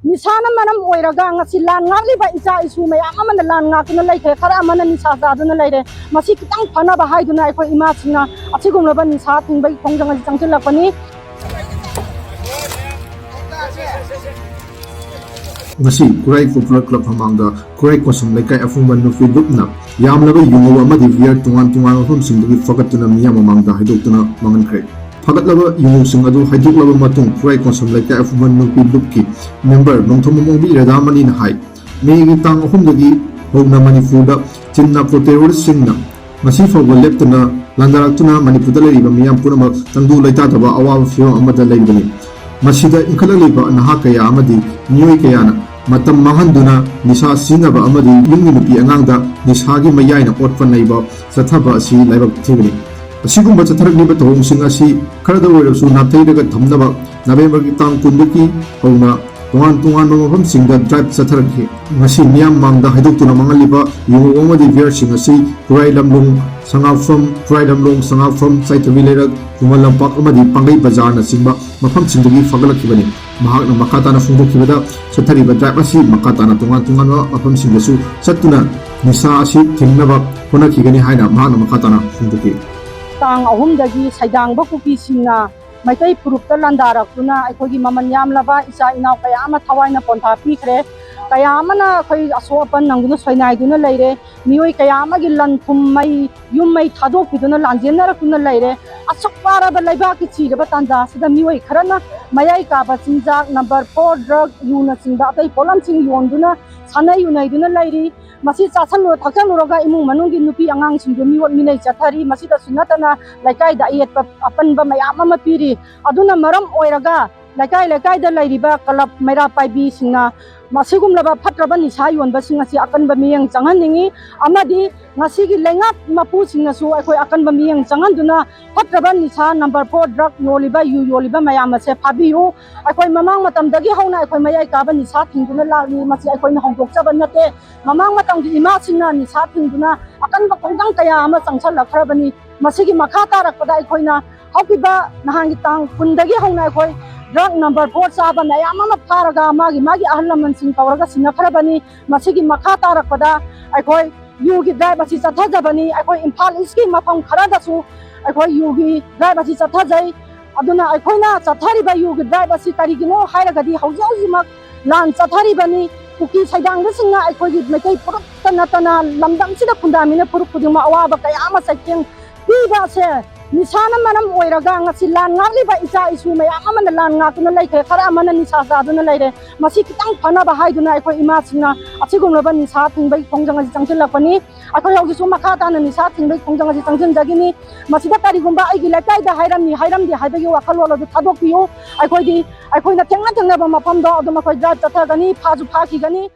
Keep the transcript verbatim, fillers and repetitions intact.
ꯅꯤꯁꯥꯅ ꯃꯔꯝ ꯑꯣꯏꯔꯒ ꯉꯁꯤ ꯂꯥꯟ ꯉꯥꯛꯂꯤꯕ ꯏꯆꯥ ꯏꯁꯨ ꯃꯌꯥꯝ ꯑꯃꯅ ꯂꯥꯟ ꯉꯥꯛꯇꯨꯅ ꯂꯩꯈ꯭ꯔꯦ, ꯈꯔ ꯑꯃꯅ ꯅꯤꯁꯥ ꯆꯥꯗꯨꯅ ꯂꯩꯔꯦ꯫ ꯃꯁꯤ ꯈꯤꯇꯪ ꯐꯅꯕ ꯍꯥꯏꯗꯨꯅ ꯑꯩꯈꯣꯏ ꯏꯃꯥꯁꯤꯡꯅ ꯑꯁꯤꯒꯨꯝꯂꯕ ꯅꯤꯁꯥ ꯊꯤꯡꯕꯒꯤ ꯈꯣꯡꯖꯪ ꯑꯁꯤ ꯆꯪꯁꯤꯜꯂꯛꯄꯅꯤ꯫ ꯉꯁꯤ ꯈꯨꯔꯥꯏ ꯄꯣꯄꯨꯂꯔ ꯀ꯭ꯂꯕ ꯃꯃꯥꯡꯗ ꯈꯨꯔꯥꯏ ꯀꯣꯟꯁꯝ ꯂꯩꯀꯥꯏ ꯑꯐꯨꯝꯕ ꯅꯨꯄꯤ ꯂꯨꯞꯅ ꯌꯥꯝꯂꯕ ꯌꯨꯉꯧ ꯑꯃꯗꯤ ꯕꯤꯌꯔ ꯇꯣꯉꯥꯟ ꯇꯣꯉꯥꯟꯕ ꯃꯐꯝꯁꯤꯡꯗꯒꯤ ꯐꯒꯠꯇꯨꯅ ꯃꯤꯌꯥꯝ ꯃꯃꯥꯡꯗ ꯍꯥꯏꯗꯣꯛꯇꯨꯅ ꯃꯥꯡꯍꯟꯈ꯭ꯔꯦ꯫ ꯐꯒꯠꯂꯕ ꯌꯨꯉꯧꯁꯤꯡ ꯑꯗꯨ ꯍꯩꯗꯣꯛꯂꯕ ꯃꯇꯨꯡ ꯈꯨꯔꯥꯏ ꯀꯣꯟꯁꯝ ꯂꯩꯀꯥꯏ ꯑꯐꯨꯝꯕ ꯅꯨꯄꯤ ꯂꯨꯞꯀꯤ ꯃꯦꯝꯕꯔ ꯅꯣꯡꯊꯣꯝꯕꯝ ꯑꯣꯡꯕꯤ ꯔꯥꯙꯥꯃꯅꯤꯅ ꯍꯥꯏ, ꯃꯦꯒꯤ ꯇꯥꯡ ꯑꯍꯨꯝꯗꯒꯤ ꯍꯧꯅ ꯃꯅꯤꯄꯨꯔꯗ ꯆꯤꯟ ꯅꯥꯔꯀꯣ ꯇꯦꯔꯣꯔꯤꯁꯁꯤꯡꯅ ꯉꯁꯤ ꯐꯥꯎꯕ ꯂꯦꯞꯇꯅ ꯂꯥꯟꯗꯥꯔꯛꯇꯨꯅ ꯃꯅꯤꯄꯨꯔꯗ ꯂꯩꯔꯤꯕ ꯃꯤꯌꯥꯝ ꯄꯨꯝꯅꯃꯛ ꯇꯪꯗꯨ ꯂꯩꯇꯥꯗꯕ ꯑꯋꯥꯕ ꯐꯤꯚꯝ ꯑꯃꯗ ꯂꯩꯔꯤꯕꯅꯤ꯫ ꯃꯁꯤꯗ ꯏꯟꯈꯠꯂꯛꯂꯤꯕ ꯅꯍꯥ ꯀꯌꯥ ꯑꯃꯗꯤ ꯃꯤꯑꯣꯏ ꯀꯌꯥꯅ ꯃꯇꯝ ꯃꯥꯡꯍꯟꯗꯨꯅ ꯅꯤꯁꯥ ꯁꯤꯖꯤꯟꯅꯕ ꯑꯃꯗꯤ ꯌꯨꯝꯒꯤ ꯅꯨꯄꯤ ꯑꯉꯥꯡꯗ ꯅꯤꯁꯥꯒꯤ ꯃꯌꯥꯏꯅ ꯑꯣꯠꯄ ꯅꯩꯕ ꯆꯠꯊꯕ ꯑꯁꯤ ꯂꯥꯏꯕꯛ ꯊꯤꯕꯅꯤ꯫ ꯑꯁꯤꯒꯨꯝꯕ ꯆꯠꯊꯔꯛꯂꯤꯕ ꯊꯧꯑꯣꯡꯁꯤꯡ ꯑꯁꯤ ꯈꯔꯗ ꯑꯣꯏꯔꯕꯁꯨ ꯅꯥꯊꯩꯔꯒ ꯊꯝꯅꯕ ꯅꯕꯦꯝꯕꯔꯒꯤ ꯇꯥꯡ ꯀꯨꯟꯗꯒꯤ ꯍꯧꯅ ꯇꯣꯉꯥꯟ ꯇꯣꯉꯥꯟꯕ ꯃꯐꯝꯁꯤꯡꯗ ꯗ꯭ꯔꯥꯏꯚ ꯆꯠꯊꯔꯛꯈꯤ꯫ ꯉꯁꯤ ꯃꯤꯌꯥꯝ ꯃꯥꯡꯗ ꯍꯥꯏꯗꯣꯛꯇꯨꯅ ꯃꯥꯡꯍꯜꯂꯤꯕ ꯌꯨꯉꯧ ꯑꯃꯗꯤ ꯕꯤꯌꯔꯁꯤꯡ ꯑꯁꯤ ꯈꯨꯔꯥꯏ ꯂꯝꯂꯣꯡ ꯁꯉꯥꯛꯐꯝ, ꯈꯨꯔꯥꯏ ꯂꯝꯂꯣꯡ ꯁꯉꯥꯛꯐꯝ, ꯆꯥꯏꯊꯕꯤ ꯂꯩꯔꯛ, ꯈꯨꯃꯟ ꯂꯝꯄꯥꯛ ꯑꯃꯗꯤ ꯄꯥꯡꯒꯩ ꯕꯖꯥꯔꯅꯆꯤꯡꯕ ꯃꯐꯝꯁꯤꯡꯗꯒꯤ ꯐꯒꯠꯂꯛꯈꯤꯕꯅꯤ꯫ ꯃꯍꯥꯛꯅ ꯃꯈꯥ ꯇꯥꯅ ꯐꯣꯡꯗꯣꯛꯈꯤꯕꯗ, ꯆꯠꯊꯔꯤꯕ ꯗ꯭ꯔꯥꯏꯚ ꯑꯁꯤ ꯃꯈꯥ ꯇꯥꯅ ꯇꯣꯉꯥꯟ ꯇꯣꯉꯥꯟꯕ ꯃꯐꯝꯁꯤꯡꯗꯁꯨ ꯆꯠꯇꯨꯅ ꯅꯤꯁꯥ ꯑꯁꯤ ꯊꯤꯡꯅꯕ ꯍꯣꯠꯅꯈꯤꯒꯅꯤ ꯍꯥꯏꯅ ꯃꯍꯥꯛꯅ ꯃꯈꯥ ꯇꯥꯅ ꯐꯣꯡꯗꯣꯛꯈꯤ꯫ ꯇꯥꯡ ꯑꯍꯨꯝꯗꯒꯤ ꯁꯩꯗꯥꯡꯕ ꯀꯨꯀꯤꯁꯤꯡꯅ ꯃꯩꯇꯩ ꯐꯨꯔꯨꯞꯇ ꯂꯥꯟꯗꯥꯔꯛꯇꯨꯅ ꯑꯩꯈꯣꯏꯒꯤ ꯃꯃꯜ ꯌꯥꯝꯂꯕ ꯏꯆꯥ ꯏꯅꯥꯎ ꯀꯌꯥ ꯑꯃ ꯊꯋꯥꯏꯅ ꯄꯣꯟꯊꯥ ꯄꯤꯈ꯭ꯔꯦ꯫ ꯀꯌꯥ ꯑꯃꯅ ꯑꯩꯈꯣꯏ ꯑꯁꯣꯛ ꯑꯄꯟ ꯅꯪꯗꯨꯅ ꯁꯣꯏꯅꯥꯏꯗꯨꯅ ꯂꯩꯔꯦ꯫ ꯃꯤꯑꯣꯏ ꯀꯌꯥ ꯑꯃꯒꯤ ꯂꯟ ꯊꯨꯝ, ꯃꯩ, ꯌꯨꯝ ꯃꯩ ꯊꯥꯗꯣꯛꯄꯤꯗꯨꯅ ꯂꯥꯟꯖꯦꯟꯅꯔꯛꯇꯨꯅ ꯂꯩꯔꯦ꯫ ꯑꯁꯨꯛ ꯋꯥꯔꯕ ꯂꯩꯕꯥꯛꯀꯤ ꯊꯤꯔꯕ ꯇꯥꯟꯖꯥ ꯑꯁꯤꯗ ꯃꯤꯑꯣꯏ ꯈꯔꯅ ꯃꯌꯥꯏ ꯀꯥꯕ ꯆꯤꯟꯖꯥꯛ, ꯅꯝꯕꯔ ꯐꯣꯔ ꯗ꯭ꯔꯒ, ꯌꯨꯅꯆꯤꯡꯕ ꯑꯇꯩ ꯄꯣꯠꯂꯝꯁꯤꯡ ꯌꯣꯟꯗꯨꯅ ꯁꯥꯟꯅ ꯌꯨꯅꯩꯗꯨꯅ ꯂꯩꯔꯤ꯫ ꯃꯁꯤ ꯆꯥꯁꯜꯂꯨ ꯊꯛꯆꯜꯂꯨꯔꯒ ꯏꯃꯨꯡ ꯃꯅꯨꯡꯒꯤ ꯅꯨꯄꯤ ꯑꯉꯥꯡꯁꯤꯡꯗꯨ ꯃꯤꯑꯣꯠ ꯃꯤꯅꯩ ꯆꯠꯊꯔꯤ꯫ ꯃꯁꯤꯗꯁꯨ ꯅꯠꯇꯅ ꯂꯩꯀꯥꯏꯗ ꯑꯌꯦꯠꯄ ꯑꯄꯟꯕ ꯃꯌꯥꯝ ꯑꯃ ꯄꯤꯔꯤ꯫ ꯑꯗꯨꯅ ꯃꯔꯝ ꯑꯣꯏꯔꯒ ꯂꯩꯀꯥꯏ ꯂꯩꯀꯥꯏꯗ ꯂꯩꯔꯤꯕ ꯀ꯭ꯂꯕ ꯃꯩꯔꯥ ꯄꯥꯏꯕꯤꯁꯤꯡꯅ ꯃꯁꯤꯒꯨꯝꯂꯕ ꯐꯠꯇ꯭ꯔꯕ ꯅꯤꯁꯥ ꯌꯣꯟꯕꯁꯤꯡ ꯑꯁꯤ ꯑꯀꯟꯕ ꯃꯤꯠꯌꯦꯡ ꯆꯪꯍꯟꯅꯤꯡꯏ꯫ ꯑꯃꯗꯤ ꯉꯁꯤꯒꯤ ꯂꯩꯉꯥꯛ ꯃꯄꯨꯁꯤꯡꯅꯁꯨ ꯑꯩꯈꯣꯏ ꯑꯀꯟꯕ ꯃꯤꯠꯌꯦꯡ ꯆꯪꯍꯟꯗꯨꯅ ꯐꯠꯇ꯭ꯔꯕ ꯅꯤꯁꯥ ꯅꯝꯕꯔ ꯐꯣꯔ ꯗ꯭ꯔꯒ ꯌꯣꯜꯂꯤꯕ, ꯌꯨ ꯌꯣꯜꯂꯤꯕ ꯃꯌꯥꯝ ꯑꯁꯦ ꯐꯥꯕꯤꯌꯨ꯫ ꯑꯩꯈꯣꯏ ꯃꯃꯥꯡ ꯃꯇꯝꯗꯒꯤ ꯍꯧꯅ ꯑꯩꯈꯣꯏ ꯃꯌꯥꯏ ꯀꯥꯕ ꯅꯤꯁꯥ ꯊꯤꯡꯗꯨꯅ ꯂꯥꯛꯂꯤ꯫ ꯃꯁꯤ ꯑꯩꯈꯣꯏꯅ ꯍꯧꯗꯣꯛꯆꯕ ꯅꯠꯇꯦ꯫ ꯃꯃꯥꯡ ꯃꯇꯝꯒꯤ ꯏꯃꯥꯁꯤꯡꯅ ꯅꯤꯁꯥ ꯊꯤꯡꯗꯨꯅ ꯑꯀꯟꯕ ꯈꯣꯡꯖꯪ ꯀꯌꯥ ꯑꯃ ꯆꯪꯁꯜꯂꯛꯈ꯭ꯔꯕꯅꯤ꯫ ꯃꯁꯤꯒꯤ ꯃꯈꯥ ꯇꯥꯔꯛꯄꯗ ꯑꯩꯈꯣꯏꯅ ꯍꯧꯈꯤꯕ ꯅꯍꯥꯟꯒꯤ ꯇꯥꯡ ꯀꯨꯟꯗꯒꯤ ꯍꯧꯅ ꯑꯩꯈꯣꯏ ꯗ꯭ꯔꯒ ꯅꯝꯕꯔ ꯐꯣꯔ ꯆꯥꯕ ꯃꯌꯥꯝ ꯑꯃ ꯐꯥꯔꯒ ꯃꯥꯒꯤ ꯃꯥꯒꯤ ꯑꯍꯜ ꯂꯃꯟꯁꯤꯡ ꯀꯧꯔꯒ ꯁꯤꯟꯅꯈ꯭ꯔꯕꯅꯤ꯫ ꯃꯁꯤꯒꯤ ꯃꯈꯥ ꯇꯥꯔꯛꯄꯗ ꯑꯩꯈꯣꯏ ꯌꯨꯒꯤ ꯗ꯭ꯔꯥꯏꯕ ꯑꯁꯤ ꯆꯠꯊꯖꯕꯅꯤ꯫ ꯑꯩꯈꯣꯏ ꯏꯝꯐꯥꯜ ꯏꯁꯀꯤ ꯃꯐꯝ ꯈꯔꯗꯁꯨ ꯑꯩꯈꯣꯏ ꯌꯨꯒꯤ ꯗ꯭ꯔꯥꯏꯕ ꯑꯁꯤ ꯆꯠꯊꯖꯩ꯫ ꯑꯗꯨꯅ ꯑꯩꯈꯣꯏꯅ ꯆꯠꯊꯔꯤꯕ ꯌꯨꯒꯤ ꯗ꯭ꯔꯥꯏꯕ ꯑꯁꯤ ꯀꯔꯤꯒꯤꯅꯣ ꯍꯥꯏꯔꯒꯗꯤ ꯍꯧꯖꯤꯛ ꯍꯧꯖꯤꯛꯃꯛ ꯂꯥꯟ ꯆꯠꯊꯔꯤꯕꯅꯤ꯫ ꯀꯨꯀꯤ ꯁꯩꯗꯥꯡꯕꯁꯤꯡꯅ ꯑꯩꯈꯣꯏꯒꯤ ꯃꯩꯇꯩ ꯐꯨꯔꯨꯞꯇ ꯅꯠꯇꯅ ꯂꯝꯗꯝꯁꯤꯗ ꯈꯨꯟꯗꯥꯃꯤꯅ ꯐꯨꯔꯨꯞ ꯈꯨꯗꯤꯡꯃꯛ ꯑꯋꯥꯕ ꯀꯌꯥ ꯑꯃ ꯆꯩꯊꯦꯡ ꯄꯤꯕ ꯑꯁꯦ ꯅꯤꯁꯥꯅ ꯃꯔꯝ ꯑꯣꯏꯔꯒ ꯉꯁꯤ ꯂꯥꯟ ꯉꯥꯛꯂꯤꯕ ꯏꯆꯥ ꯏꯁꯨ ꯃꯌꯥꯝ ꯑꯃꯅ ꯂꯥꯟ ꯉꯥꯛꯇꯨꯅ ꯂꯩꯈ꯭ꯔꯦ, ꯈꯔ ꯑꯃꯅ ꯅꯤꯁꯥ ꯆꯥꯗꯨꯅ ꯂꯩꯔꯦ꯫ ꯃꯁꯤ ꯈꯤꯇꯪ ꯐꯅꯕ ꯍꯥꯏꯗꯨꯅ ꯑꯩꯈꯣꯏ ꯏꯃꯥꯁꯤꯡꯅ ꯑꯁꯤꯒꯨꯝꯂꯕ ꯅꯤꯁꯥ ꯊꯤꯡꯕꯒꯤ ꯈꯣꯡꯖꯪ ꯑꯁꯤ ꯆꯪꯁꯤꯜꯂꯛꯄꯅꯤ꯫ ꯑꯩꯈꯣꯏ ꯍꯧꯖꯤꯛꯁꯨ ꯃꯈꯥ ꯇꯥꯅ ꯅꯤꯁꯥ ꯊꯤꯡꯕꯒꯤ ꯈꯣꯡꯖꯪ ꯑꯁꯤ ꯆꯪꯁꯤꯟꯖꯈꯤꯅꯤ꯫ ꯃꯁꯤꯗ ꯀꯔꯤꯒꯨꯝꯕ ꯑꯩꯒꯤ ꯂꯩꯀꯥꯏꯗ ꯍꯥꯏꯔꯝꯃꯤ ꯍꯥꯏꯔꯝꯗꯦ ꯍꯥꯏꯕꯒꯤ ꯋꯥꯈꯜꯂꯣꯟ ꯑꯗꯨ ꯊꯥꯗꯣꯛꯄꯤꯌꯨ꯫ ꯑꯩꯈꯣꯏꯗꯤ ꯑꯩꯈꯣꯏꯅ ꯊꯦꯡꯅ ꯊꯦꯡꯅꯕ ꯃꯐꯝꯗꯣ ꯑꯗꯨꯝ ꯑꯩꯈꯣꯏ ꯗ꯭ꯔꯥꯏꯕ ꯆꯠꯊꯒꯅꯤ, ꯐꯥꯁꯨ ꯐꯥꯈꯤꯒꯅꯤ꯫